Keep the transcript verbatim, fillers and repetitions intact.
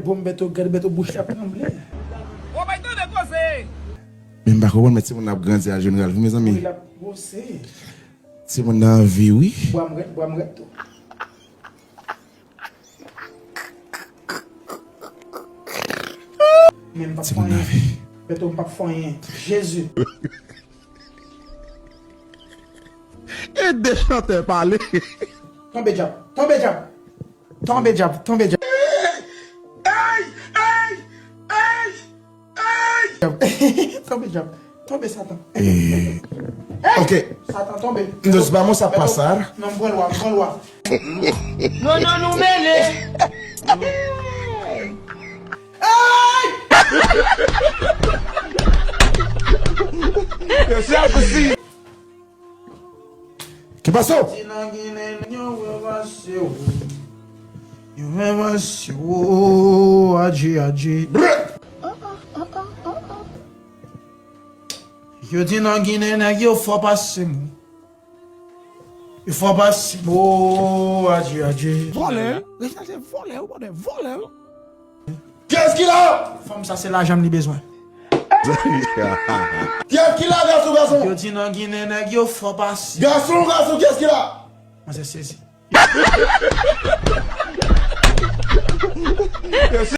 Bon, Beto, gade Beto bouch la tranble. Ou pa tande koze. Men m pa konprann, men timoun nan ap grandi al jwenn Ralph, mezanmi. Wi, l ap gwose. Timoun nan anvi, wi. Bwa m rèd, bwa m rèd tou. Men m p ap fè anyen. Beto, m p ap fè anyen. Jezi. E de chantè pale. Tonbe dyab, tonbe dyab. Tonbe dyab, tonbe dyab. Ey, ey, ey, ey. Tonbe dyab, tonbe Satan. Eh, ok. Satan tonbe. Ndos vamos a pasar. Non, m pran lwa, m pran lwa. Non, non, nou mele. Ey! Yo se ap si. Ki pase w? Di nan Ginen, yo wè pase w. Yo wè pase w. Adje, adje. Yo di nan Ginen, nèg yo fò pase m. Yo fò pase m. Adje, adje. Vòlè, Reginald se vòlè, wi, vòlè, vòlè. Qu'est-ce qu'il a? Fanm sa se lajan m li bezwen. Qu'est-ce qu'il a, gason, gason? Yo di nan Ginen nèg yo fò pase. Gason, gason, qu'est-ce qu'il a? Mwen se sezi.